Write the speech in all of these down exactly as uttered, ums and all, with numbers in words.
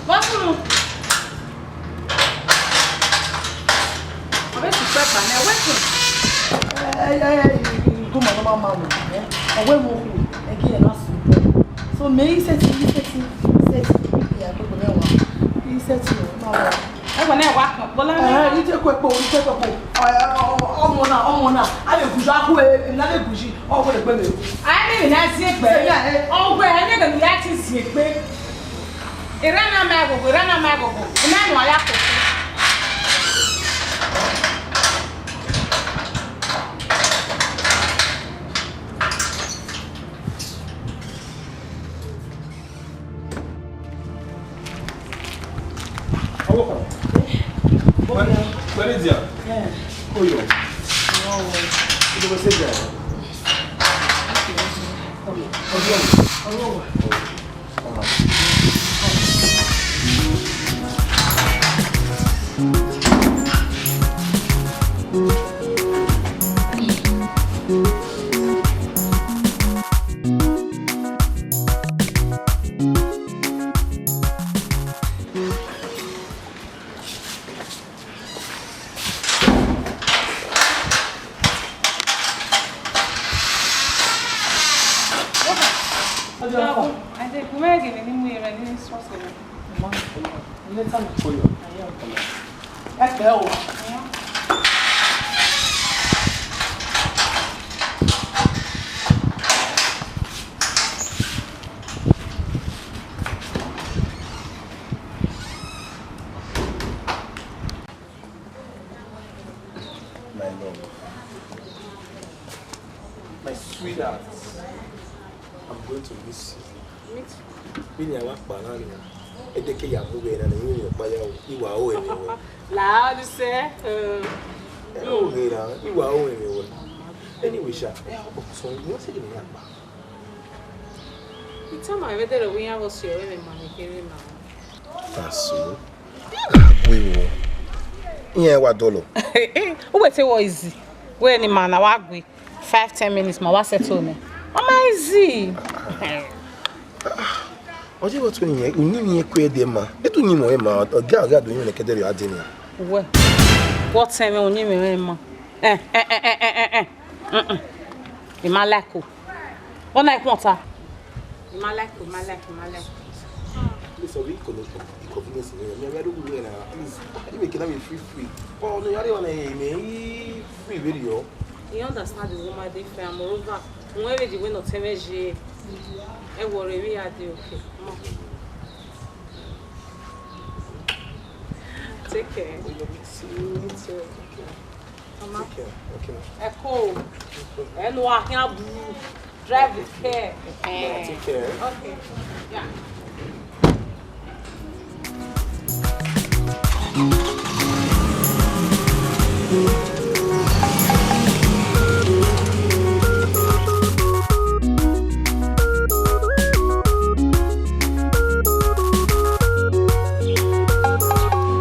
Vbọ sunu? Ọ vbe sẹ ikpẹkpa nẹ, wẹ sunu. Ẹ, ẹ, ẹ, igumọ ne ọ ma ma ru, ẹ, ọ wẹ vbe okhuo, ẹ gie ẹre na sunu. So, mẹ i sẹtin, i sẹtin, i sẹtin, ya gbogbo nẹ wa. I sẹtin o, ma wa. Ẹwẹ nẹ wa kpọlọ. Ẹ, i te ku ẹkpo, i te ku ẹkpo. Ẹ, ọ, ọ, ọmọ na, ọmọ na, a vbe guyi, a ku e, emwi ne a vbe guyi, ọ wẹ egbe mwẹ. A i miẹn emwi ne a zie egbe. Ẹ, ya, ẹ. Ọ wẹ, ẹ, ne ẹgbẹ ne a te zie egbe. Erha na ma ẹghọghọ, erha na ma ẹghọghọ. Imẹ nu a ya koko. Ọvbokhan. Where, where is your? Yeah. Koyo. Oh. You never say that. Okay. Okay. Ẹkpẹ o. My love, my sweetheart, I'm going to miss you. Me too. Vbene a wa kpa na nia, ẹdẹ ke ya mu vbe na, ne I rinmwian ọkpa ya ru, I wa ru ẹmwẹ ruẹ. La ọ ni sẹ, eh. Ẹ, o ghe ra, I wa ru ẹmwẹ ruẹ. Anyway, sha, ẹ, ọ sọ, I wan sẹ gele ya kpa. I tama mwẹ wẹẹ, ẹdẹrriọ wẹẹ iran vbe si ọre mwẹ ma ne kherhe ma. That's so. Gu iro. Iran wa dọlọ. U wẹ te wọ easy. Wẹ ne ima na wa gui. Five, ten minutes, ma wa settle nẹ. Ọ ma easy. Ọ je vbe tu yin, uyinmwẹ yin ku ẹdẹ ma. Etu uyinmwẹ ọre ma, ọ gha, ọ gha do yin nẹ ke ẹdẹrriọ a de nian. Wẹ, wọ tẹn mwẹ uyinmwẹ ọre ma. Eh, eh, eh, eh, eh, eh, eh. Mm-mm. I ma like o. Ọ na ikhuọnta. I ma like o, I ma like, I ma like. Please, ọ vbe inconvenience mwẹ, mẹ, mẹ, I don't know na, please. I make it free, free. But no, I don't wanna, man, free video. You understand the woman dey fair, moreover, whoever the way not tell me she, I worry we are the okay. Come on. Take care. See you. Me too. Take care. Mama. Take care. Okay. Ẹ kú o. Ẹnu ahian bu. Drive with care. Take care. Okay. Yeah.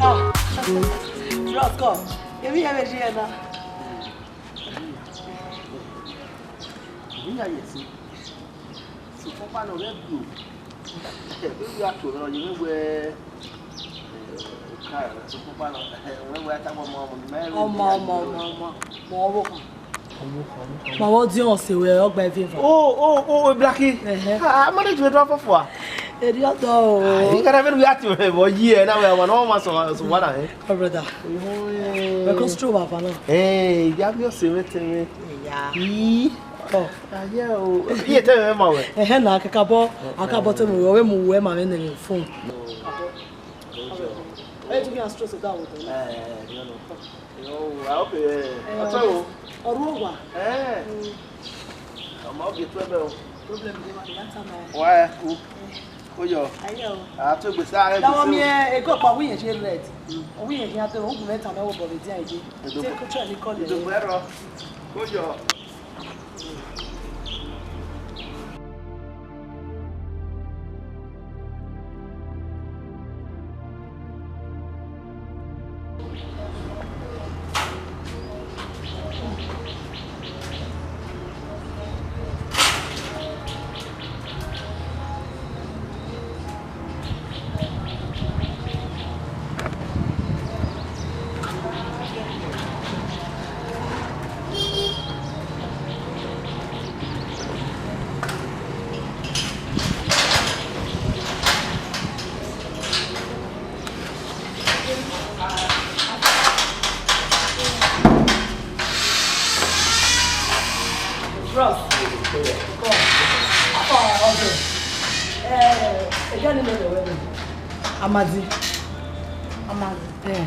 Ah, Roscoe, èmi yẹn lè ṣe ẹ̀ náà. Èmi yẹn lè ṣe. Sokpan ọkpa nọ ghẹ gbe o. Ẹ, vbe a tuẹ nọ, ye mwẹ wẹ, ẹ, oka, sokpan ọkpa nọ, ẹ, wẹ wẹ a tama ọmọ, ọmọ, mẹ. Ọmọ, ọmọ, ọmọ, ọmọ, mọ ọvbokhan. Ma vbe ọdiọn ọse wẹ ọgba ẹvbo eva. Oh, oh, oh, Blackie. Ẹhẹ. Ah, manage wẹ dọ fọfọ a? Erriọ dọ o. Ah, you gotta be react to him, but yeah, now we are one of us, so, so what I, eh? Oh, brother. Oh, yeah. We can stroll over now. Hey, you have your seven, seven. Yeah. Ee. Oh. Ah, yeah, oh. Iye te mwẹ ma wẹ. Ẹhẹ na, kakabọ, akabọ te mu wẹ, ọ vbe mu wẹ ma vbe nene phone. Ẹ, to be a stress that with them. Eh, no, no. Yo, I hope, eh, I tell you. Ọrhuẹ owa. Eh. Mm. Ọmọ ogie tuẹ bẹ o. Problem dey ma, the matter na. Wa ku. Koyo. Ayo. A to gbese, a to gbese. Dawa mi, eh, ego pa wi yen je red. Mm. Wi yen je ado, ugu mẹta mẹ wo bọ vbe dia ide. Edo. Take control ni call. Edo bẹrọ. Koyo. Iran ni nọ wẹ nẹ. Amadi. Amadi. Eh.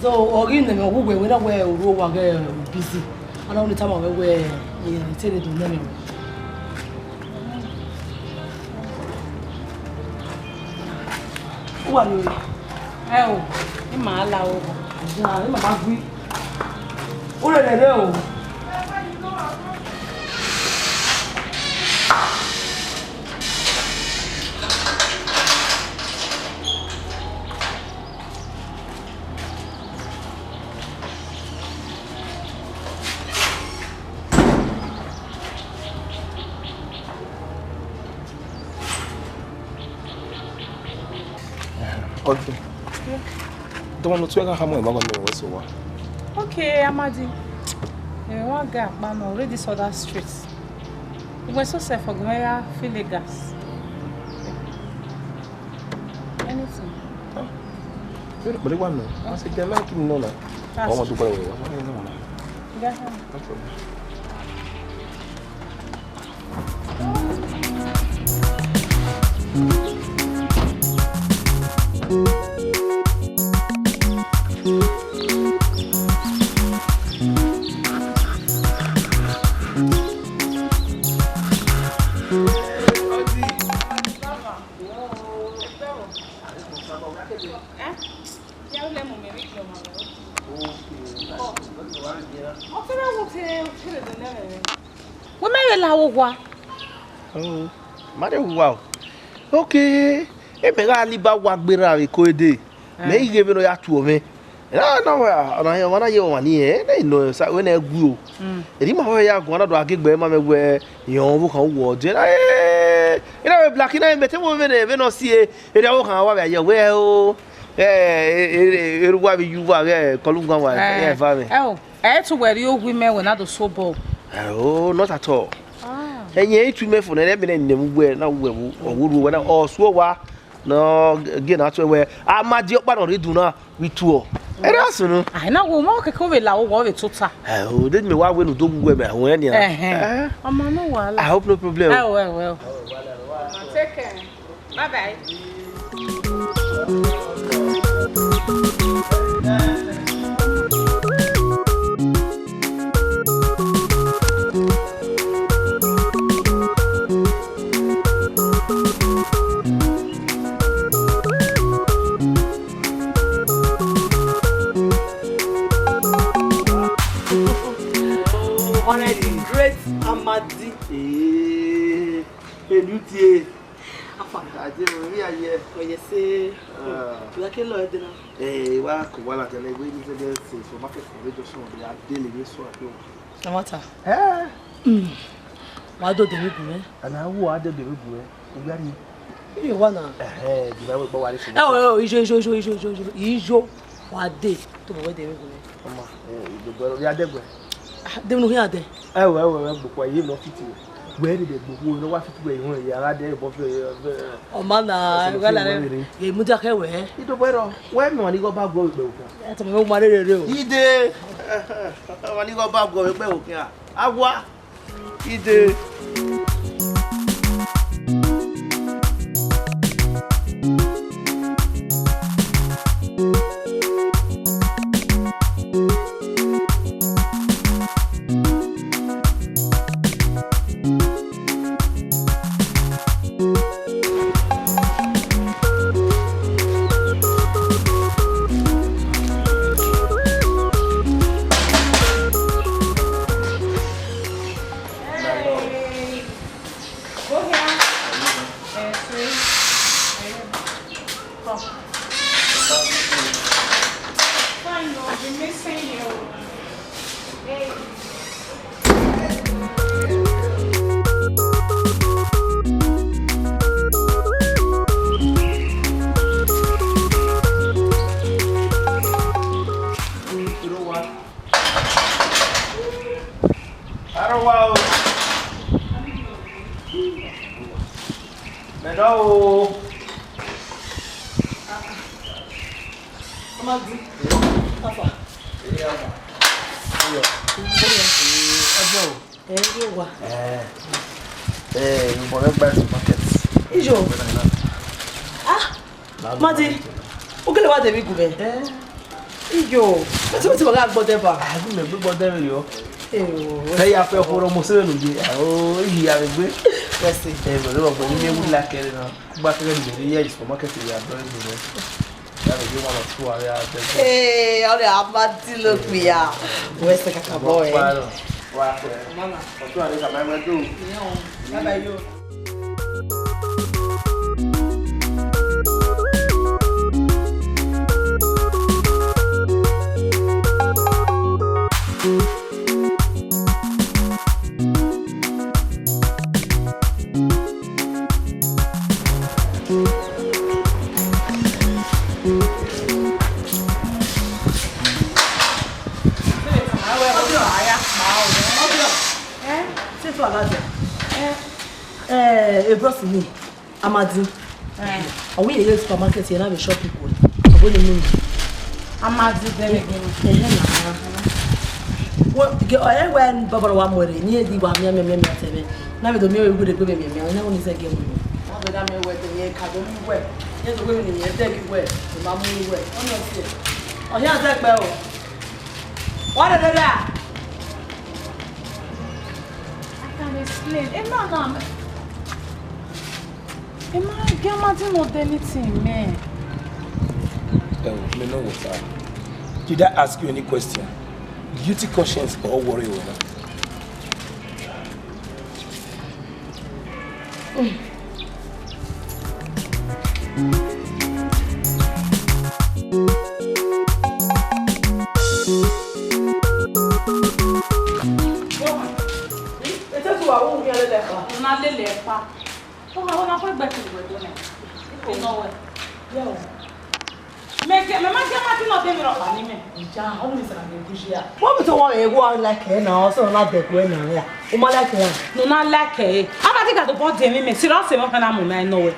So, ọ ghi nọ mwẹ, ọ gu wẹ, wẹ na wẹ, u ru owa ghẹ, u busy. Ọ na wẹ ne I tama wẹ wẹ, eh, te rre do nẹ mwẹ. Uwa ni re. Ẹ o, ima la o. Aja, ima ma gui. U rere rre o. Okay. Dọmọ ne ọ tuẹ gha khama ẹmwẹ ọgọ ne wẹ so wa. Okay, Amadi. Eh, one guy akpa nọ, read this other street. Ugbẹn so sẹ fọ gẹmẹ ya fill gas. Anything. Ah, very, very one, no. I say, get like him, no, no. That's Ọmọ true. Dúpẹ́ lọ́wọ́ wa. Wọ́n ní ọmọ náà. Get him. No problem. Wẹ mẹ vbe la vbe owa. Oh, ma rre owa o. Okay, e mẹ gha ni ba owa gberra vbe eko dee. Mẹ i ghe vbene ọ ya tuọ mwẹ. Ena na wẹ, ọna, ọmwa na ye ọmwa ni, ẹ, ne nọ sa, wẹ ne gu o. Eri ma wẹ ya guan na do a gie egbe ma mẹ wẹ, yọn vbe okhan wọ, de na, eh, ena vbe black na, mẹ te wo vbene, vbene ọ si e, eri avbe okhan wa vbe aye wẹ o. Eh, eh, eh, eru wa vbe yu wa vbe kọlu gan wa, eh, eva mwẹ. Ẹ o, ẹ i tu wẹ rhie owi mẹ wẹ na do sobọ. Eh, oh, not at all. Ah. Ẹyẹn i tu mẹ fo nẹ, ẹmwẹ nẹ ne mu wẹ na wẹ vbe ọghe orhu wẹ na, ọ suo wa, ne ọ gie na tuẹ wẹ, a ma die ọkpa ne ọ rre idun na, vbe tuọ. Ẹ ra sunu. Ai na wo, ma kẹkẹ ọ vbe la, ọ vbe tota. Eh, oh, de mẹ wa wẹ ne u do wu wẹ mẹ, a wẹ nia. Ẹhẹn. Eh. Ọmọ no wahala. I hope no problem. Ẹ o, ẹ o, ẹ o. Take care. Bye bye. Already, great Amadi. Eh, enu tie. Afa. Aje, mo ri aye. Oye se. Ah. Wa ke lọ ẹdẹ na. Eh, wa ko wa la tẹlẹ, we ni tẹlẹ se, so ma ke ko re jọ sọ, ya dele ni so a ke o. Samantha. Eh. Mm. Wa do de mi gun, eh? Ana wo a de de mi gun, eh? Ugbia ni. Iye wa na. Ẹhẹn, di ba we gba wa re so. Ẹ o, ẹ o, ijo, ijo, ijo, ijo, ijo, ijo. Ijo, wa de, to mo we de mi gun, eh? Ọmọ, eh, ido gbe, ya de gbe. Ah, de mi nu hin a de. Ẹ o, ẹ o, ẹ o, gbogbo iye nọ fit wẹ. Wẹ rhie ẹgbẹ okhuo ne ọ wa fit wẹ ihọn ya gha dẹ ẹbọ fi. Ọ ma na, wẹ la rẹ. Ye mudia khẹ wẹ. Idobọ ẹrọ, wẹ mẹ ọmwa ni ghe ọba guọ vbe ikpẹvbo khian. Ẹ tọ mẹ, wẹ ma rere rere o. Ide, ọmwa ni ghe ọba guọ vbe ikpẹvbo khian. A wa. Ide. Hey. Go here. Eh, sweet. Eh, come. Fine, I'll be missing you. Hey. Arọwa o. Mẹ nọ o. Ọmọ gbe. Afa. Iyọ. Iyọ. Iyọ. Ẹ, ẹ, you for next buy supermarket. Ijo. Madi, u gele wa de vbe igu mwẹ? Eh? Iyo, mẹ tẹ mẹ tẹ wa gha gbọdẹ ba. Ah, gu mẹ gbe gbọdẹ vbe yọ. Eyo. Ẹ ya fẹ khorọ mo se vbe nu ye. Oh, iyi ya vbe gbe. Wẹ se. Eh, mẹ lọ gbọ ni mi wu la kẹrẹ na. Gba kẹrẹ mi ye supermarket ya do ni. Ya vbe ye one or two area. Eh, ọrẹ a ma ti lo kpia. Wẹ se kaka bọ ẹ. Wa pẹ. Mama. Ọtun are ka ma wẹ do. Bye bye yo. Eh, bros mi, Amadi. Eh. Ọ wẹ ye supermarket ye na vbe shop ikue. Ọ wẹ ne mu. Amadi de vbe gbe. Ehe na. Wẹ, ge, ọ ye wẹ baba wa mu ẹre, ni e di wa miẹn miẹn miẹn miẹn tẹmẹ. Na vbe do miẹn wẹ gbe miẹn miẹn, na wẹ ni zẹ ge mu. Wa do da miẹn wẹ de ye ka do mu wẹ. Ye do wẹ ni ye de gi wẹ, ma mu wẹ. Ọ nọ si. Ọ hia zẹ kpẹ o. Wa de de da. I can explain. Emma na, Emma, girl, Amadi no do anything, man. Oh, me know what I. Did I ask you any question? Guilty conscience or worry over? Una lele ẹkpa. Ọ gha na khuegbe ke uwẹ do nẹ. Ino wẹ. Mẹ ke, mẹ ma gie Amadi ne ọ de emwi rhọkpa ne imẹ. Ja, ọ ni sara ne gu ya. Wọ́n mi tó wọ́n ẹ̀ wọ́n like ẹ̀ náà, ọ̀sán náà dẹ̀kun ẹ̀ náà yà. O ma like ẹ̀? Ne u na like ẹre. Amadi gha dobọ de emwi mẹ, sirọ sẹ emwi ọkhan na mu mẹ nọ wẹ.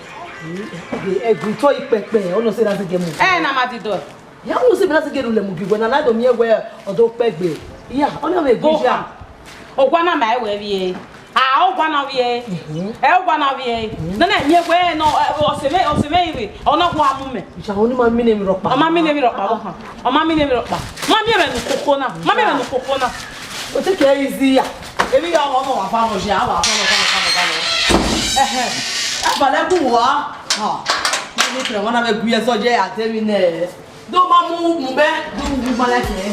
Ẹgui tó ikpẹkpẹ, ọ nọ sẹ na zẹgẹ mu. Ẹ na Amadi dọ. Ya wo se mi na zẹgẹ ru lẹ mu gi wẹ na, na do miẹn wẹ ọ do kpẹgbe. Ya, ọ na vbe gu ya. Owa na ma ẹ wẹ vbiẹ. A, owa na vbiẹ. Mhm. Ẹ owa na vbiẹ. Mhm. Nana miẹn wẹ nọ, ẹ, ọse mwẹ, ọse mwẹ ire, ọ na wa mu mẹ. Ìjà wo ni ma mi ne mi rọkpa? Ọ ma mi ne mi rọkpa, ọ ma mi ne mi rọkpa. Ma miẹn rẹ ne ukoko na, ma miẹn rẹ ne ukoko na. O te kẹ easy ya. Ebi ya ọmọ wa fa nọ ṣe, a wa fa nọ, fa nọ, fa nọ, fa nọ. Ẹhẹ. Ẹ balẹ ku wa. Ha. Mo ni kẹrẹ wọn na vbe gu ye sọ je a te mi nẹ. Do ma mu mu bẹ, do wu ma like ẹ.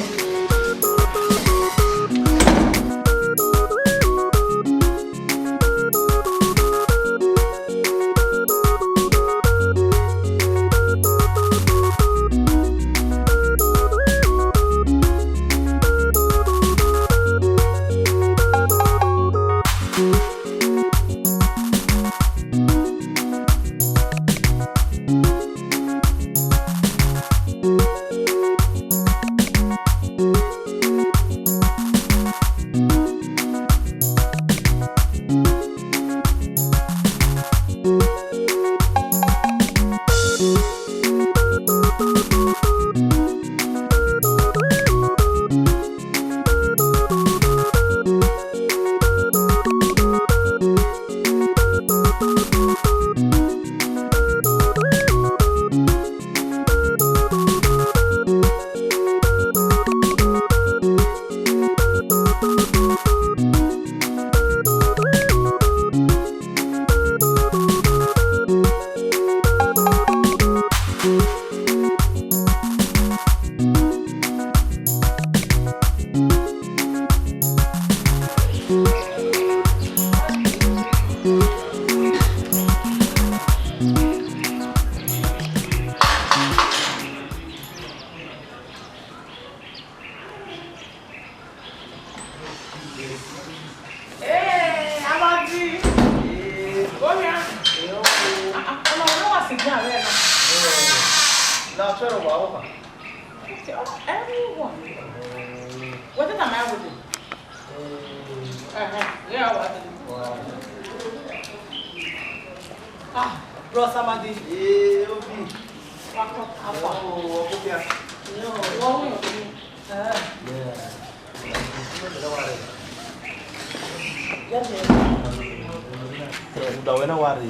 Ee, Amadi. Ee. Oya. Ee, ọkọ. Ah, ah, ọmọ wo ló wà sí ìgbà rẹ náà? Ee, la fẹ́ràn wà ó kà. Okay, oh, everyone. Ee. Wọ́n ti tà máa wò dé. Ee. Ẹ̀hẹ̀, yeah, wà á dé. Wà á dé. Ah, Bros Amadi. Ee, Obi. Wà á kọ́, àpà. Ọkọ, ọkọ bí a. Wọ́n wù yàn fún mi. Ugba wẹ na wa rre.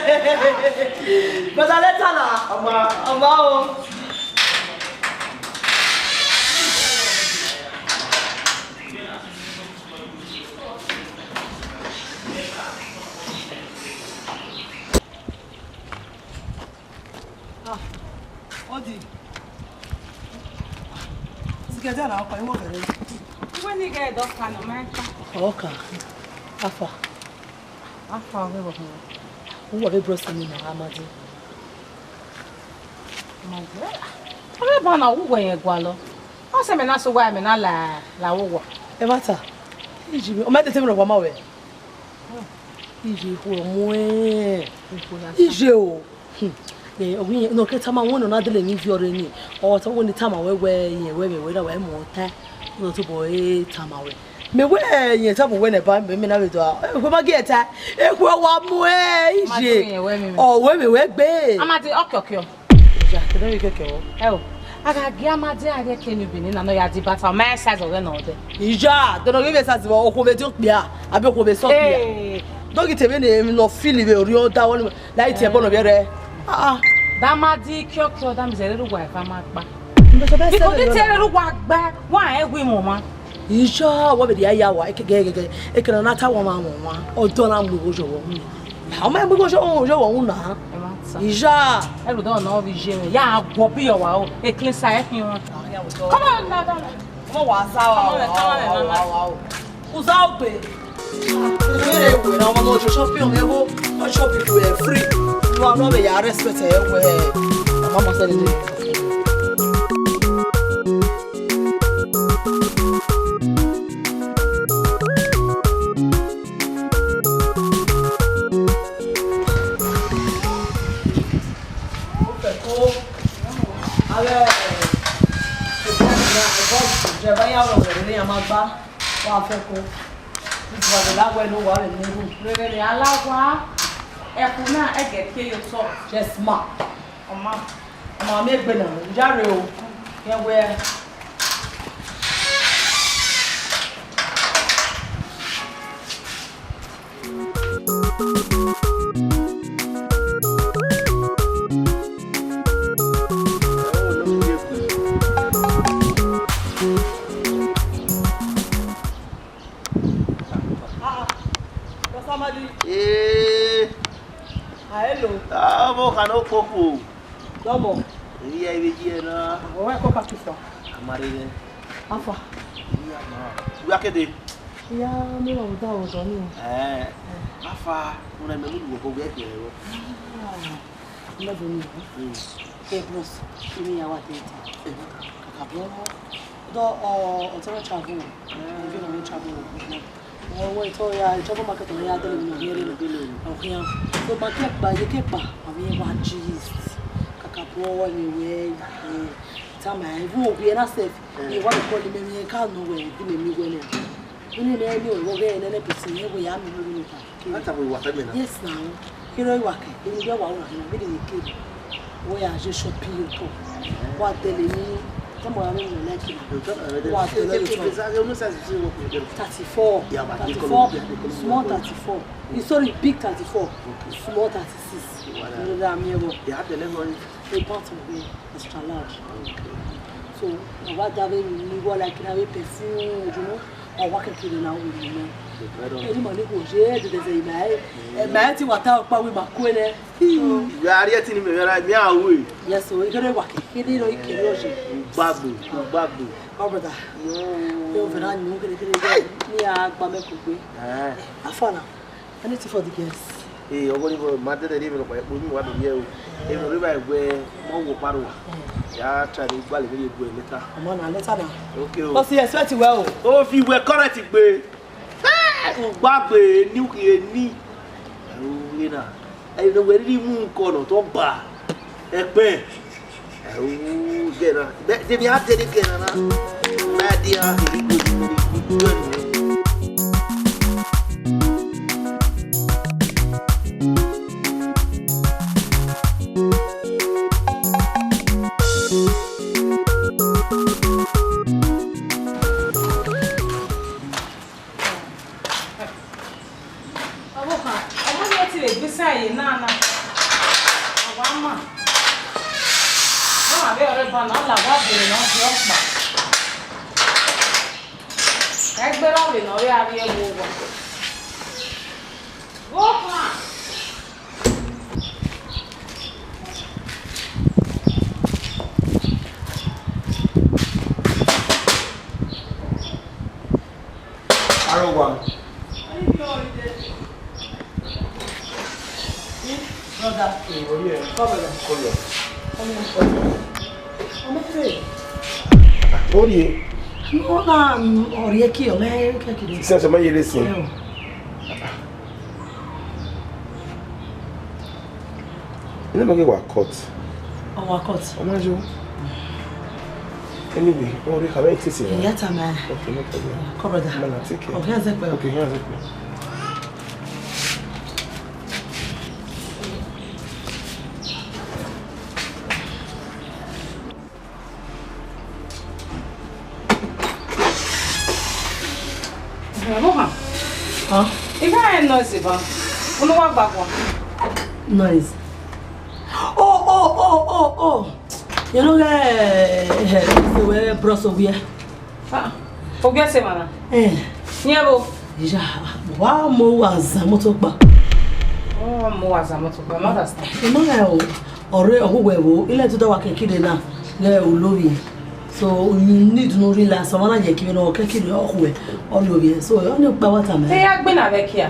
Brother, later na. Ọma. Ọma o. Ah, Odi. Sigede na ọkpa, iwo gere. Iwe ni ghe dọka nọ, ma ta. Ọka. Afa. Afa, ọghe vbọ khin? Uwẹ vbe bros ni na, Amadi. Amadi. Ọghe ba na uwẹ yẹn gualọ. Ọ sẹ mẹ na sẹ uwa, mẹ na la, la uwa. Ẹmwata. Iji, ọ ma tete mẹ rọ wa ma wẹ. Ije ikhuo muẹn. Ikhuo ya sa. Ije o. Hmm. Eh, ọ ghi, ne ọ ke tama wẹ ne ọ na dele emwi viọ rre ni. Ọ ta wẹ ne tama wẹ, wẹ, irẹn wẹ, mẹ wẹ na wẹ mu ta. Ọ tobọ e tama wẹ. Mẹ wẹ, irẹn tama wẹ nẹ ba, mẹ, mẹ na vbe do a. Eh, wẹ ma gie ta. Eh, wẹ wa muẹn, Ma do ije. Irẹn wẹ mẹ, mẹ. Ọ wẹ mẹ wẹ gbe. Amadi, ọkiọkiọ. Ja, kẹdẹ vbe kẹkẹ o. Ẹ o, a gha gie Amadi a rhie ẹkẹ ni obìnrin na, ne ọ ya di bata, ọ ma size ọghẹ nọ dẹ. Ija, dọnọ ghi vbe size vbe okhuo vbe diọn kpia, abi okhuo vbe sọ kpia. Ee. Dọghi te vbene emwi ne ọ feel vbe orhiọn da wọ ni, la itiẹn bọ nọ vbiẹ rẹ. Ah, ah. Da Amadi kiọkiọ, da mi zẹrẹ rre uwa eva ma gba. Mbẹsẹ bẹsẹ Because vbe ni te rre uwa gba, wa ẹ wi mọ ma. Ija, wọ vbe dia ya wa, eke gẹgẹgẹ, eke na na ta wọ ma wọ wa, ọdọ na mu igho yọ wọ wu. Ọ ma mu igho yọ wọ wu na. Ija. Ẹrù dọ nọ vbe iye mwẹ. Ya guọ bi yọ wa o. E clean sa ẹ khin wọn. Come on, ladọ. Come on, wa sa wa. Come on, come on, wa, wa, wa, wa. Uza ogbe. Wẹ rẹ wẹ na ọmọ no shopping on evo. No shopping to free. No, no, ya respect ẹ wẹ. Mama said it. Ẹvọ jẹ vbe ya wẹ wẹ rere ya ma gba, wa fẹ ko. This was the last one, no, wa le mu ru. Rere ne a la wa, ẹkhu na ẹgẹ tie yo sọ. Yes, ma. Ọma. Ọma, mi egbe na, u ya rre o. Yẹn wẹ. Ah, ah. Boss Amadi. Eh. Ah, hello. Ah, ọmọ kha ne okpokpo. Dọmọ. Eya ivbe yi ẹre na. Ọ wẹ ko ka tufa. Amare rẹ. Afa. Iya ma. Uya kede. Iya, mi wa uda odọ ni. Eh. Afa, una me lu wo ko we ke ro. Ah. Never knew. Mm. Hey, bros, give me our data. Eh. Kaka bro. Do, uh, Otoro travel. Mm. Even on travel. Wọ́n wọ́n ìtọ́ ya ìjọba market ọ̀rẹ́ adẹ́lẹ̀ mi ọ̀rẹ́ rẹ̀. Ọ̀hìn. So ma kẹ́ pa, ye kẹ́ pa, àwọn yẹn wá gist. Kàkà bọ́ wọ́n ni wẹ́ ẹ̀ tama ẹ̀ fún òbí ẹ̀ náà sef. Ni wọ́n kọ́ ni mẹ́rin ẹ̀ ká nù wẹ̀ bí mi wẹ́ náà. Ó ní mẹ́rin mi ò wọ́n bẹ́ẹ̀ nẹ́nẹ́ pèsè yẹn wẹ̀ yà mí lórí mi ta. That's how we work, I mean. Yes, now. Kí ló wà kẹ́? Èmi bẹ́ẹ̀ wà wà náà, bí mi kiri. Wọ́n yà ṣe shopping yóò tọ̀. Wà tẹ̀lé ní, tọ́mọ wa mẹ́rin lẹ́kì. Wà tẹ̀lé ní tọ̀. Thirty-four. Thirty-four. Small thirty-four. Eh, sorry, big thirty-four. Small thirty-six. Ní ọ̀dà mi ẹ̀ bọ̀. Ìyá tẹ̀lé mọ́ ni. A part of the extra large. So, àwa dábẹ́ mi ní wọ́n like, na we perfume, you know. Ọ wa kẹkẹ na wo mi mẹ. Eni ma ni ko je de de ze ma e. Ma e ti wa ta ọkpa wi ma ko nẹ. Gari ẹtin ni mẹ ra mi a we. Yes o, igere wa kẹkẹ ni ro ikere oje. Ugbagbe, ugbagbe. My brother. Yo. Yo, vena ni kere kere ni a gba mẹ ko gbe. Eh. Afana. Anything for the girls. Eh, ọgọ ni bọ ma dede ri mi no pa epo mi wa do ye o. E no ri ba egbe mo wo paro wa. Ya try ni gba le mi egbe later. Ọmọ na later na. Okay o. Because he expect well o. O fi we correct gbe. Ugbagbe ni uki ni. Ẹrú yẹn na. Ẹni wẹ riri mu nǹkan ọ̀nà tó gbà. Ẹgbẹ́. Ẹrú gẹ̀ẹ́nà. Bẹ́ẹ̀ ṣe mi á tẹ̀lé gẹ̀ẹ́nà náà. Máa di a èyí kò ní ìlú ẹ̀mí. Ọvbokhan, ọmọ ne ọ ti vbe gbe isan ẹre na na, a wa ma. Ọ ma vbe ọre ban na, ọ la wa bere ne ọ viọ ọkpa. Ẹ gberra vbe ne ọ vbe a rrie ẹvbo owa. Ọvbokhan. Arowa. Brother. Come here. Come here. Come here. Orie. No, na, Orie ki, o me ke ki. Sẹ sẹ ma yere sin. Ene ma ghi wa cut. Ọ wa cut. Ọ ma yo. Anyway, ọ rre kha vbe tese ya. Iya ta ma. Okay, no problem. Come, brother. Man, take care. Okay, Azekpe. Okay, yeah, Azekpe. Huh? Iba ẹ noise ba. Unu wa gba gua. Noise. Oh, oh, oh, oh, oh. You know, eh, eh, eh, we bros owie. Ah, owie se mana. Eh. Niebo. Ya, wa mo wa za moto gba. Oh, mo wa za moto gba, ma understand. You know, eh, o, ọre ọhu wẹ wo, ile to da wa kekire na, le olori. So you need no relax. Ọmọ na ye kiri no kekire ọhu wẹ, olori. So, ọ ni pa wa ta me. Te ya gbe na vbe kia.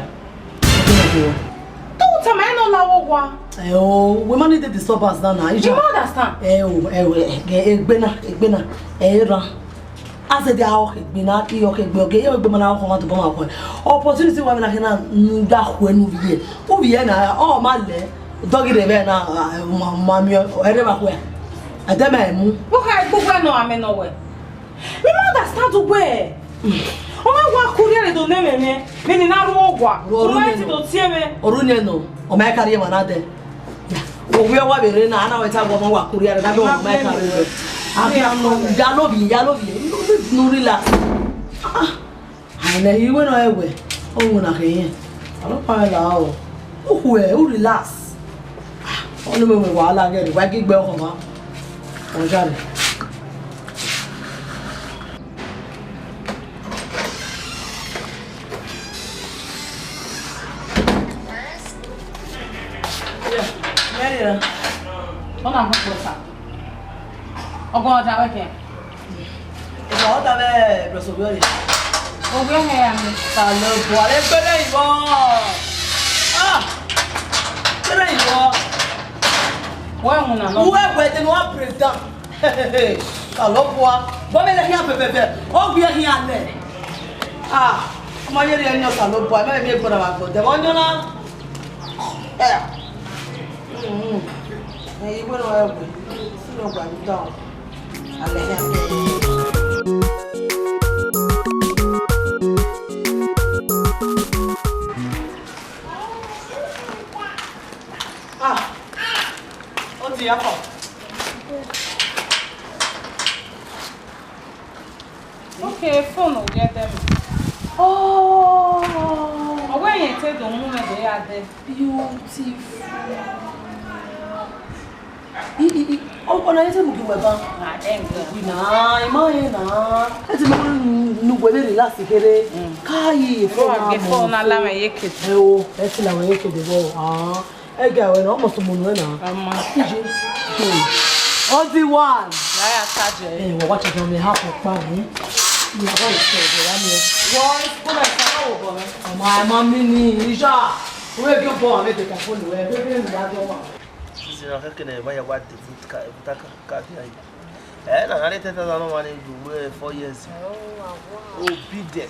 Don't tell me, I no la wo wa. Eh, oh, we man need the disturbance now, now. You don't understand. Eh, oh, eh, oh, eh, eh, egbe na, egbe na, eh, ra. I said, "Ah, okay, egbe na, eh, okay, egbe, okay, yeah, egbe man, I'll come out to come out." Opportunity wa na kena nda khwe nu vie. U vie na, oh, ma le. Doggy de be na, ah, ma, ma mi, eh, re ba khwe. Ade ma emu. Wo kha egbe wa no, ame no we. Me ma understand uwẹ. Ọ ma wa kurriẹ rre do ne mwẹ mwẹ, vbene I na ru owa. Ru ọre u ma nẹ ti nọ. Do tie mwẹ. Ọre u nẹ nọ, ọ ma ka rhie emwa na dẹ. Ovbi ọwa vbe rre na, a na wẹ ta wẹ ọmọ wa kurriẹ rre, da do ọ ma ka rhie. A khian nọ, ya lovbiẹ, ya lovbiẹ. Nu relax. Ah, ah. Aẹn, ne I wẹ ne ọ rẹn wẹ, ọ winna khin. A no find out. U khuẹ, u relax. Ah, ọ ne mẹ wẹ wahala gẹ, wa ghi gbe ọkhọ ma. Ọ jare. Yeah, Mary, uh, Ọ na họn kpọsa. Ọgọ ọda wẹ kẹ. Ìgbà ọ̀tá bẹ́ẹ̀ bẹ̀rẹ̀ sọ̀rọ̀ rẹ̀. Owó ẹ̀hẹ̀ ya mi. Ta ló bọ̀ alẹ́ gbẹ́dẹ̀ ìwọ? Ah! Gbẹ́dẹ̀ ìwọ? Wọ́n ẹ̀hún nà lọ. Wọ́n ẹ̀wẹ̀ tẹnu wá praise down. Ta ló bọ̀ a? Bọ́ mi lè hí àpẹ̀pẹ̀pẹ̀. Ó gbé ẹ̀hín alẹ̀. Ah! Ọmọ yẹn rí ẹni ọ̀sán ló bọ̀ a. Ẹ má yẹ mi gbọ́dọ̀ wà gbọ́dọ̀. Wọ́n yán ná. Ẹ. Mm-hmm. Ẹ, ìwé náà ẹ wẹ̀. Sínú ọgbà yìí dáhùn. Alẹ́ yẹn. Ah, ó ti yàtọ̀. Okay, phone ò yẹ dẹ mẹ. Oh, ọwọ́ ẹ̀yìn tẹ dùn mú mẹ dẹ ya dẹ. Beautiful. I, i, i, ọ, ọ na yẹ te mu gi wẹ ba? Ah, thank you. Wi na, I ma he na. E ti mu nu wẹ vbe relax kere. Mm. Ka yi phone na, phone na la mẹ ye kete. Ẹ o, ẹ ti la mẹ ye kete bọ. Ah. Ẹga wẹ na, almost mo nuẹ na. Ọmọ. Ije. Hmm. All the one. Ya ya charge. Eh, wa wa charge me ha ko pa ni. Ni wa wa se de ya mi. Wa ko na ka wo bo me. Ọmọ, ẹ ma mi ni, ija. Wẹ gbe bo me de ka phone wẹ, wẹ gbe mi ya do ma. Sisi na keke ne ma ya wa de vote ka, vote ka, ka de ayi. Eh, na na le ten thousand no money do we four years. Oh, wow. Obedient.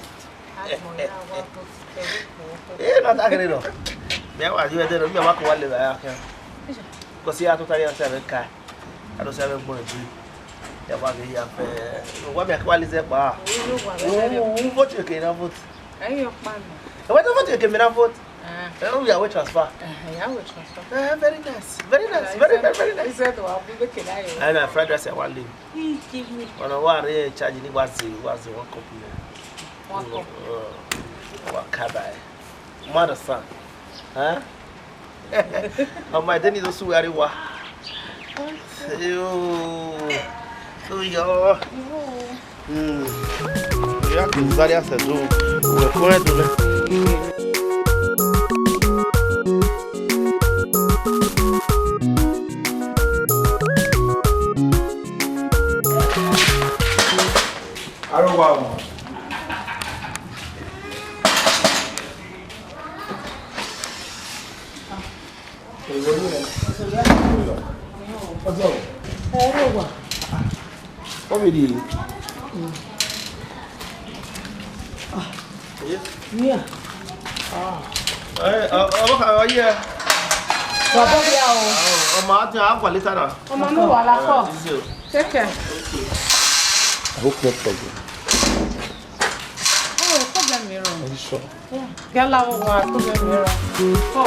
Eh, na ta kere nọ. Mẹ wa ju ẹdẹ nọ, mẹ wa ko wa le ya khian. Kọ si a tota ya sa vbe ka. A do sa vbe gbọn ju. Ya wa ghe ya fe. Wa mẹ wa le zẹ pa. U, u vote ke na vote. Ayo pa mi. E wa do vote ke me na vote. Ah. Eh, we are we transfer. Eh, ya we transfer. Eh, very nice. Very nice. Very, very, very nice. He said, "Well, we make it." Ayo. And fried rice, I want leave. He give me. Ọna wa re charge ni wa ze, wa ze one cup. One cup. Uh, wa ka ba. Mother son. Huh? Oh my, then you do suari wa. Yo. So yo. Hmm. Ya ke Zaria se do. We ko e do ne. Aro wa o. Ọjọ́. Ẹ, ẹ wà. Wọ́n mi di. Yeah. Ẹ, ọ, ọ, ọ, ọ, yeah. Bàbá mi à o. Ọmọ àti àgbà later now. Ọmọ mi wà lápò. Take care. I hope not problem. Oh, problem, Miro. Are you sure? Gala wa ko be mera. Ko.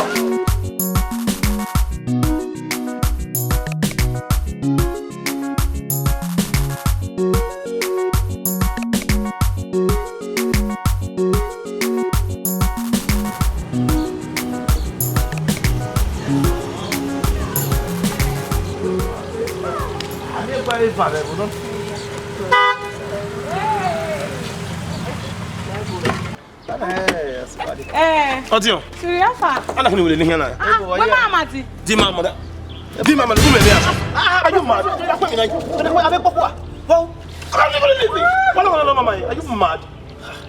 Eh. Ọtiọn. Kiri afa. Ana kuni wele ni hian na. Ah, wẹ ma ma di. Di ma ma da. Di ma ma da. Are you mad? Are you mad?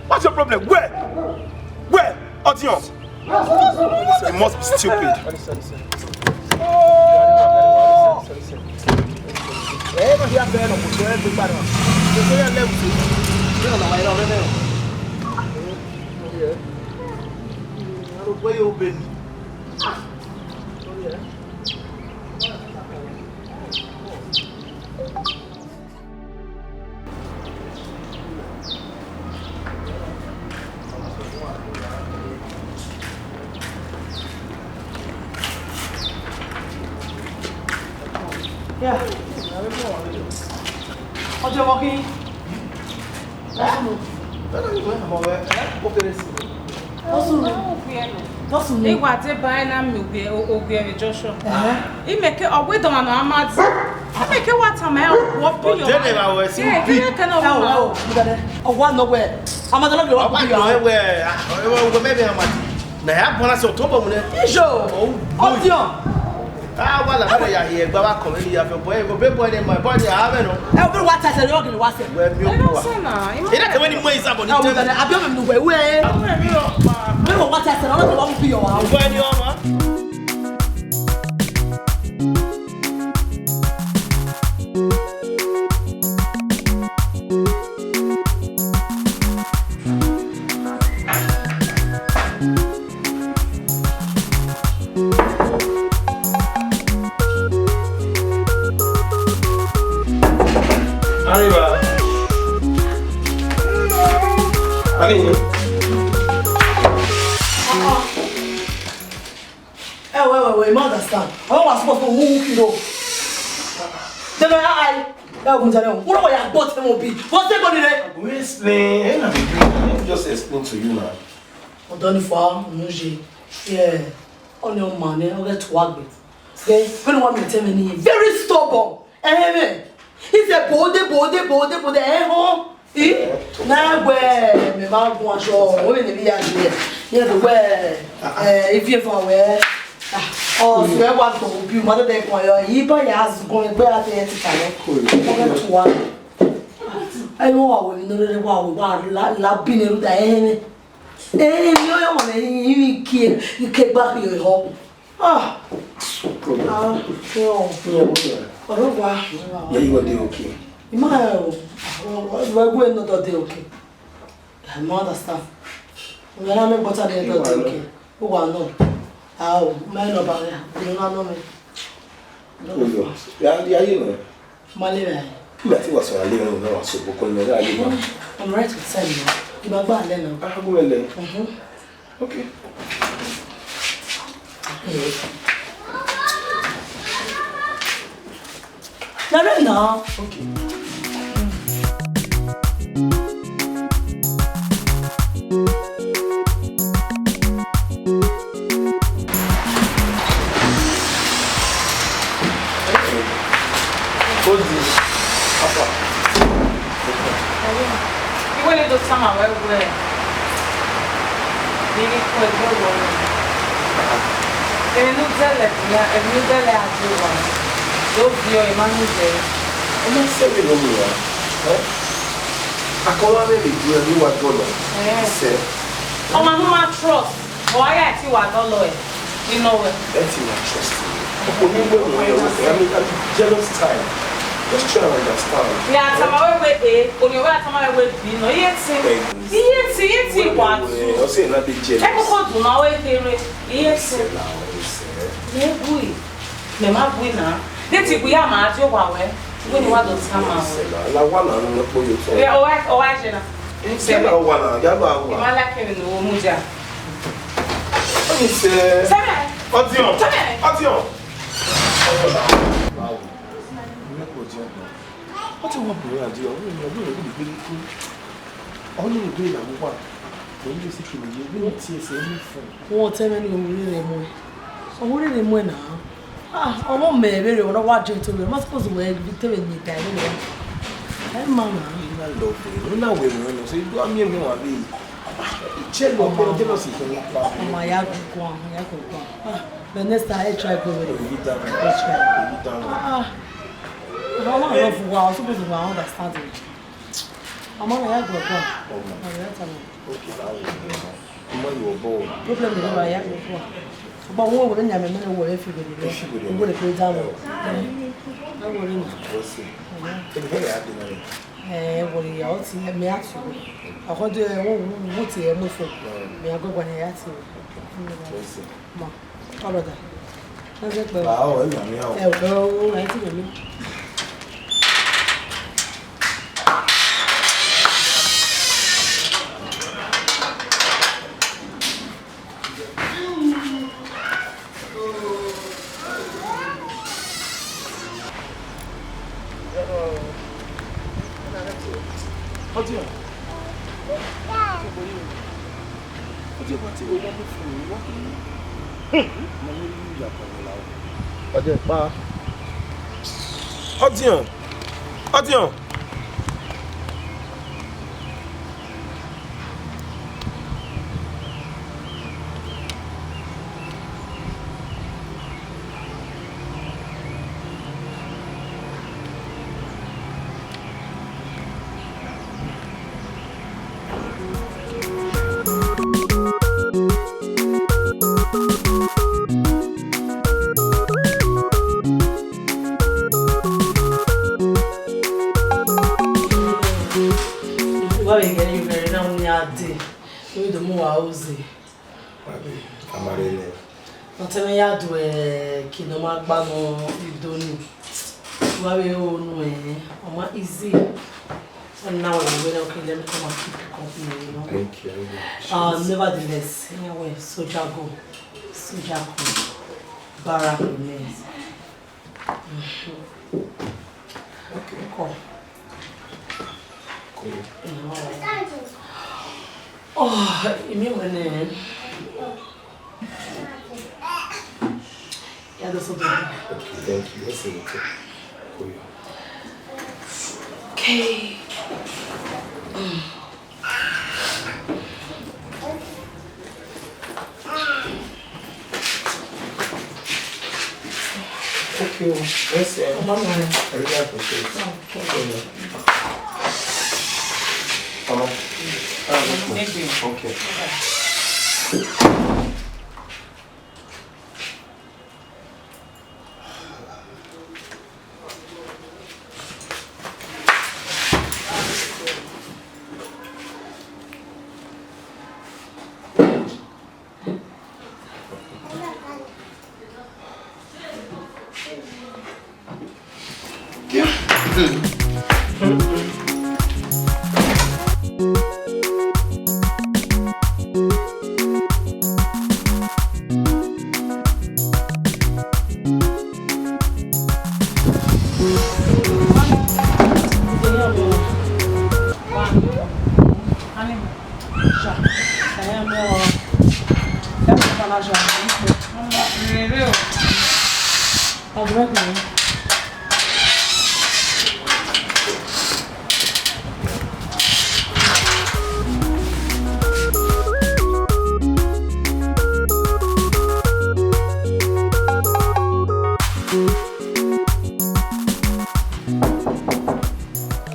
What's your problem? Where? Where? Ọtiọn. You must be stupid. Ọjọ́ mọ kí. Ọsùn. Ọsùn. Ọsùn. Iwa deba na mi ogie, ogie vbe Joshua. Ẹhẹn. Imeke, ọ wẹ dọmwa nọ a ma di. Imeke wa tama ẹ, wọ bi yo. Ọdẹ ne ma wẹ si bi. Kí ni kẹ nọ? Ẹ o, ẹ o, mo dade. Ọ wa nọ wẹ. Amadala bi yo. Ọ wa nọ wẹ. Ọ wẹ mẹ mẹ a ma di. Na ya bọna sẹ otọ bọ mu nẹ. Ijo. Ọtiọn. A wa la bẹrẹ ya hiẹ gba wa kọ vbe ya fẹ bọ, ebo be bọ ne ma bọ ne a vẹ nọ. Ẹ o be wa ta sẹ, ọ gele wa sẹ. Wẹ mi o wa. Ina kẹwẹ ni mo izabọ ni. Ẹ o tẹ. Abi o me nu wẹ wẹ. Be wa ta sẹ, ọ gele wa mu bi yo wa. Wẹ ni ọ ma. Arriba. Ani. Ẹ wẹ, wẹ, wẹ, I ma understand. Ọ wa suppose to hu hu kiro. Then I, I, ẹ wo jare, wo wa ya gbọ te mo bi. What's the money there? We explain. Ẹ na be green. Let me just explain to you now. Ọdọ ni fa, unu ye. Yeah. Ọni ọma nẹ, ọ ghẹ tuagbe. Then, when one me tell me ni, very stubborn. Ẹhẹn, he said, bode, bode, bode, bode, ẹ họn. I? Na wẹ, mẹ ma gun aṣọ, o me ne bi ya je. Ye do wẹ, eh, if you for wẹ. Ah, oh, so ẹ wa gbọ obi, ma de kun yo. I ba ya zu gun egbe a te ti ka lo. Ko de tuwa. Ẹ wọ wa wẹ mi no re wa wẹ wa la, la bi ne ru da ẹhẹn. Eh, mi o yo mo ne i ki, i ke gba yo ho. Ah. Ah, yo. Iye wo ya. Ọ̀rọ̀ wa. Yeah, you go dey okay. Ima o. Wa go no do dey okay. I no understand. We are not better than do dey okay. Who wa know? Ah, o, me no ba ya. You no know me. Oyo. Ya, ya, you know. Ma le rẹ. Nígbà tí wàá sọ̀rọ̀ lé ọ̀run náà, wàá sọ gbogbo ọ̀nà náà lè wá. I'm right to tell you. Ìgbà gbà lẹ́nu. Aago mẹ́lẹ̀. Mhm. Okay. Lọ́rẹ́ náà. Okay. Odi, apa. Iwele do tama wẹ wẹ, I ghi ku ẹgbẹ wọ nọ. Emwi ne u dẹlẹ, emwi ne u dẹlẹ a dee owa, do viọ, I ma nu dẹ. Ọ ma sẹ vbene ọ miẹn ra, ẹ? Akọmwa mwẹ vbe gu ẹre ne I wa dọlọ. Ẹ. Sẹ. Ọmwa ne u ma trust, ọ gha ya ẹtin wa dọlọ ẹre, I nọ wẹ. Ẹtin wa trust me. Ọkọ ni wẹ wẹ, I mean, I'm jealous type. Just try and understand. Ya tama wẹ wẹ A, oni wẹ a tama wẹ wẹ B nọ, iye ẹtin. Iye ẹtin, iye ẹtin wa du. Ọ sẹ na dey jealous. Ẹ koko dun ma wẹ kere, iye ẹtin. Ẹ sẹ na, ọ sẹ. Mẹ bui. Mẹ ma bui na. Deti bu ya ma di owa wẹ. Wẹ ni wa do tama wẹ. La wa na nu kpo yo so. Ye, o wa, o wa je na. Sẹ na wa na, ya ba wa. Ma la kere no mu ja. Oni sẹ. Sẹ mẹ. Ọtiọn. Sẹ mẹ. Ọtiọn. Wow. Ọ ti wá bẹ̀rẹ̀ àdìẹ, ọ̀rọ̀ ìyàwó rẹ̀ lè gbé kú. Ọ ní ìwé ìyàwó wà, òun lè sì kìlọ̀ yẹ, wíwọ́n ti ẹsẹ̀ ní fún un. Wọ́n tẹ́ mẹ́ni owó rere mọ́ ẹ. Owó rere mọ́ ẹ náà. Ah, ọmọ mẹ vbe rẹ, ọ̀rọ̀ wá jẹ tó rẹ, má suppose wẹ ibi tẹ́wẹ̀ ní ìdá ìlú rẹ. Ẹ má nà. Iná lọ bẹ̀rẹ̀, iná wẹ̀ mọ́ ẹnu, ṣe igbó àmì ẹ̀mí wà bí. Ṣé lọ pé jealousy fún mi pa? Ọmọ ya gbogbo àwọn, ya gbogbo àwọn. Ah, but next time, ẹ try go with it. Èyí dáná. Ẹ try. Èyí dáná. Ah, ah. Ọmọ náà lọ fún wa, ọ suppose wa understand it. Ọmọ náà yà gbọ̀gbọ̀. Ọmọ. Ọ̀rẹ́ ẹ̀ta mi. Okay, báwo ni ọmọ? Ọmọ yóò bọ̀ o. Problem ni wà yà gbọ̀gbọ̀. Ọgbà owó òwe ní àmì mẹ́rin wọ̀ ẹ́ fi gbèdè lọ. Ẹ fi gbèdè lọ. Owó lè pé dáwọ̀. Ẹ wọ rí mi. Ó sì. Ẹni bẹ́ẹ̀ yà á dènà rẹ̀. Ẹ wọ rí ìyàwó ti ẹ̀mí àti ìwé. Àkọ́jọ́ ẹ̀ wọ́n wù wù ti ẹ̀ mú fún. Mi àgọ́gbà ni ẹ̀ yà ti wọ̀. Ó sì. Mọ, ọ̀rọ̀ dà. Ẹ jẹ́ pé. Bàá ọ̀ ẹ̀ nà mí ọ̀. Ẹ ò fẹ́ owó ẹ̀ tí kò ní. Ọdiọn. Ọdiọn, wa te wẹ, wa mu fun, wa khin. Ma mu ru ya kọn la o. Ọdiọn pa. Ọdiọn. Ọdiọn. Wa vbe ghe ne ivbi ẹre na, unu ya dee, ne u do mu wa ru ze. Abi, a ma rre nẹ. Nọtẹn mwẹ ya do ẹki ne ọ ma gba nọ ido ni. Wa vbe ro nu ẹn, ọ ma easy. Ọ na wẹ vbe wẹ, okay, let me come and keep you company, you know. Thank you. I really appreciate it. Uh, nevertheless, anyway, soldier go, soldier come, barrack remain. Okay. Cool. Cool. Oh, imi wẹ nẹ. Ya do so do. Okay, thank you. That's okay. Cool. Okay. Mm. Thank you. Yes, sir. Mama. I really appreciate it. Okay. Thank you. Mama. Ah, thank you. Okay.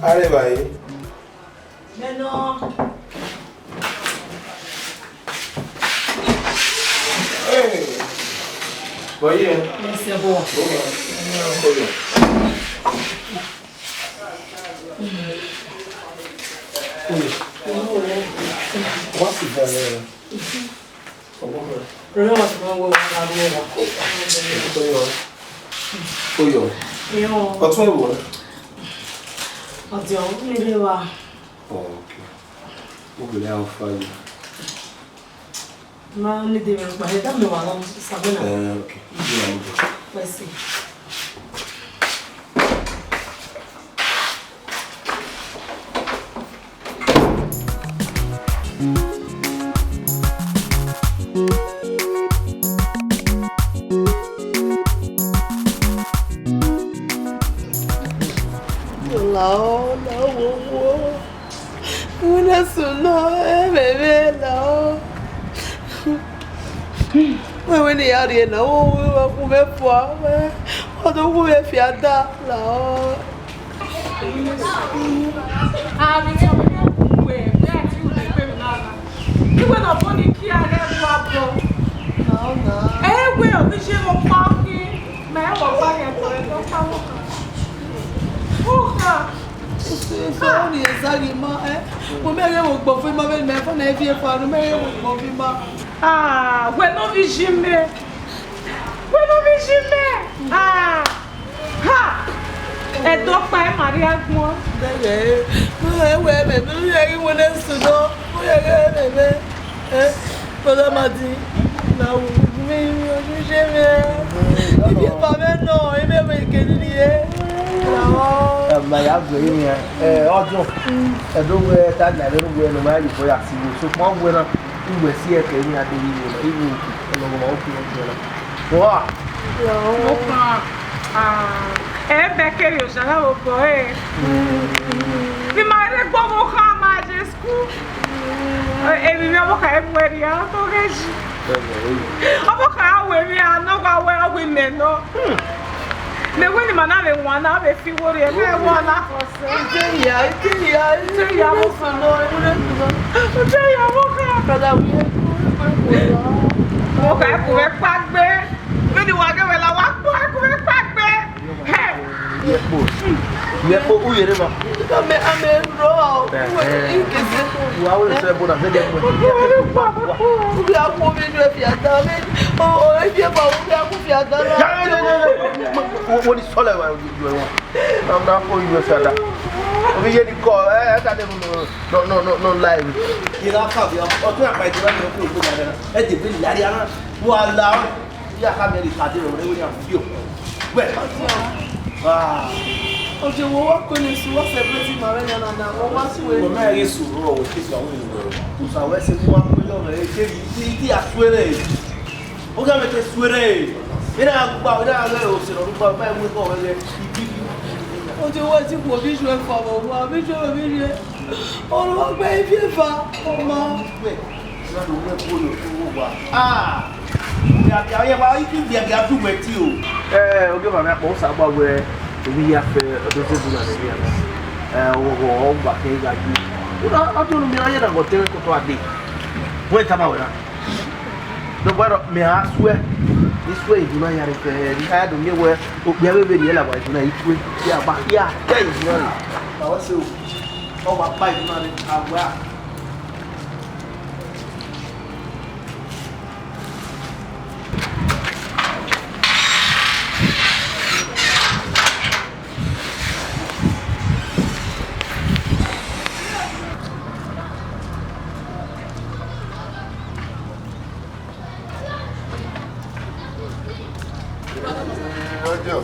Areva e. Mẹ nọ. Hey. Bọyẹ. Ẹsẹ bọ. Oya. Oya. Oya. Wa si ba rẹ. Rere wa ti ma wẹ wa gha ru ẹwa. Oyo. Oyo. Yo. Ọtun ewo. Ọdiọn, mi rre wa. Oh, okay. Mo gbele how far you. Ma need the room, but that me wa long, Sabina. Eh, okay. Yeah, I'm good. Let's see. Lao, lao, wo, wo. Wẹ na sunu, eh, baby, lao. Wẹ, wẹ ne I ya rrie na, wo, wo, wo, wo, vbe fua, wẹ, ọ do wu vbe fia da, lao. Iwẹ ne ọ bọ ni kia ghẹ bu abọ. Ẹ wẹ, ọ vbe ye vbe ọkpa khin, mẹ wẹ ọkpa ghẹ tọrọ ẹdẹ ọkpa vbe ọkpa. Oka. Sorry, Ezaghi ma, eh? Mo mẹ ghẹ vbe ogbọ fe ma vbe mẹ fọ na evi efa, mo mẹ ghẹ vbe ogbọ fe ma. Ah, wẹ ne ovbi iye mẹ. Wẹ ne ovbi iye mẹ. Ah. Ha! Ẹdẹ ọkpa ẹ ma rrie agbọn. Dẹghẹ, ẹ wẹ mẹ, mẹ rhie ghi wẹ ne sunu, mo rhie ghe mẹ mẹ. Eh, brother Madi, na wu mi, mi ojuche mẹ. Ibi eva mwẹ nọ, imẹ vbe keni ni ye. Ẹ ma ya gu ẹre mwa. Ẹ, ọdọ. Ẹdẹ wẹ ta na ẹre wẹ ne ma ya ye obọ ya si vbe. Sokpan wẹ na, uwẹ si ẹkẹ ne a de vbe na, iwu ọlọghọmwa na, okpia ọdọ na. Wa. Ọkpa. Ah, ẹ bẹ kere osa na vbe obọ ẹre. Ne ima rre gbe ọvbokhan ma ye school. Emwi mwẹ ọvbokhan i mu ẹre rria, ọ to ghe yi. Ọvbokhan ra wẹ emwi a nọ, ọ gha wẹ ọ wẹ imẹ nọ. Mẹ wẹ ne ima na vbe wan na, ọ vbe fi iwo rhie, mẹ wẹ ọna khọsẹ. Ite hia, ite hia, ite hia, vbokhan. Ite hia, vbokhan. Brother, we are good. Vbokhan, ẹ ku mwẹ kpaegbe. Vbene wa ghe wẹ la, wa kpọ, ẹ ku mwẹ kpaegbe. Hẹ. Ye kpo. Ye kpo, u yere ma. Ame, ame ro. Ẹhẹn. Ikese. Wa wẹ sẹ bo na, sẹ ye kpo. U ghi a gu ovbi inu fi ada, o, o, e fi eva, u ghi a gu fi ada na. Ya, ya, ya, ya, ya. Wo, wo ni sọlẹ wa, you, you want. Na, na ko you fi ada. Ovbi ye ni kọ, ẹ, ẹ ta de no, no, no, no, no lie. Ye na ka bi, ọ tun ya pa ito na, ni o ko gbe na. Ẹ de bi la ria na. Wa la. Iye akha miẹn ne I ta dee rẹ, wẹ ne a fi o. Wẹ. Ah. Ọjẹ wo wa kue ne esu, wa celebrate ma vbe nana na, wo wa sue. Wẹ ma ghe esu rrọọ, wẹ ke esu awẹ ne wẹ. Usa wẹ sẹ ne wa kue yọ rẹ, ke i, i, i a sue rẹ. O ga mẹ ke sue rẹ. Ena gba, ena ghe o se rọ gba, ma mu ko rẹ. Ọjẹ wo ti ku ovbi Ijuẹ fa vbe owa, ovbi Ijuẹ, ovbi Ijuẹ. Ọrhuanegbe ivbi eva, ọma. Wẹ. Iran do mu ẹko ye otu vbe owa. Ah! Giagia, ọ yẹ wa, I ghi giagia du wẹ tie o. Ẹ, ogieva mwẹ akpọ, Osanobua wẹ, emwi hia fẹ, ọ do zẹ bu na nẹ emwi hia na. Ẹ, ọghọghọ, ọ gba kẹ gha yi. Una, ọ do nu mi na ye na gọ tẹn ẹko to a dee. Wẹ tama wẹ na. Dọgba rọ, mẹ a suẹ. I suẹ iduna ya re fẹ, I ka ya do miẹn wẹ, okpia vbe vberriọ la wa iduna, I tue, ya gba, ya, ya iduna re. Ka wẹ sẹ o. Ọ wa kpa iduna re, a wa. Ọjọ.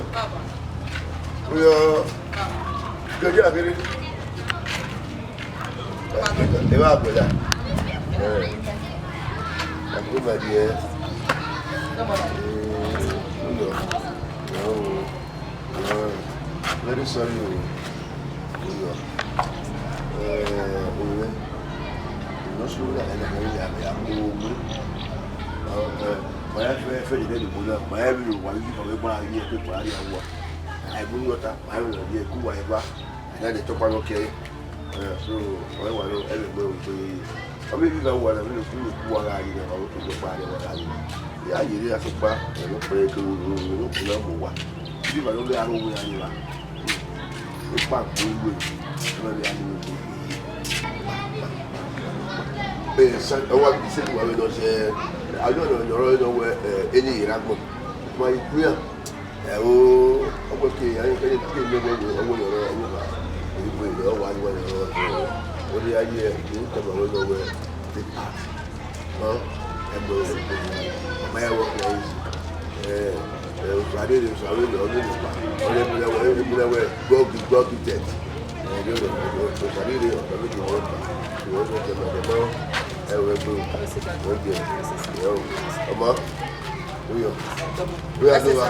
Uyọ. Kẹjọ akéré. Ẹ bá gbẹ̀dá. Ẹ, àbúrò máa di ẹ. Ẹ, ó lọ. Ẹ, ó, ẹ, very sorry o. Ó lọ. Ẹ, òwe. Ìlọsíwájú àyẹ̀dẹ̀ kan ní àmì àpò ogun. Ẹ, màá fẹ́ fẹ́ ìdílé ìdìbò náà. Màá rí ìwà yìí kan fẹ́ gbára yín ẹ pé Buhari àwọn. Àìmúyọ̀ta, màá rí ìwà yìí ẹ kú wà ẹ bá. Àyà lè tọ́pá lọ kẹ́. Ẹ, so, ọ̀rẹ́ wa lọ, ẹ lè gbọ́ òun pé, ọmọ ibi kan wà náà, nínú kúrò kú wa ra yìí náà, àwọn tó gbọ́ pa rẹ̀ wà ra yìí. Ìyá yìí rí aṣọ pa, ẹ̀rọ pẹ́ kí o rò ó, ó kù náà mọ̀ wá. Ibi ìbàdàn lé arọ òun yà ni wa. Ó pa gbogbo ẹ̀, ẹ lọ rí arọ òun. Ẹ, sa, ẹ wá bí sẹ́yìn wà lọ́dọ̀ ṣe, àjọ ọ̀nà ọ̀rọ̀ ẹ̀ lọ́wọ́ ẹ̀, ẹ̀ ní ìrágbọ̀n. Wọ́n á yí kúrò. Ẹ o, ọgbọ ke, ayin kẹyẹ ke mẹ wẹ wẹ, ọwọ yọrọ, ọwọ ba. Èyí wẹ yọ, wà ní wà yọrọ, ọwọ. Ó ní ayé ẹ, ní tọmọ wẹ lọ wẹ, take part. Ọ, ẹ gbọ́ wẹ, ọmọ ẹ wọ kọ yìí. Ẹ, ẹ, òṣàdé rẹ, òṣàdé rẹ, ọdún nípa. Ọdún ẹgbẹ́ wẹ, ẹgbẹ́ wẹ, gọ́ọ̀gì, gọ́ọ̀gì tẹ̀. Ẹ, yóò lọ, òṣàdé rẹ, ọ̀dọ́ méjì wọ́n pa. Ìwọ́n ló tẹ̀ mọ́, ẹ wẹ gbé o. Wọ́n jẹ, ẹ o. Ọmọ, ó yọ. Ó yà tó wa.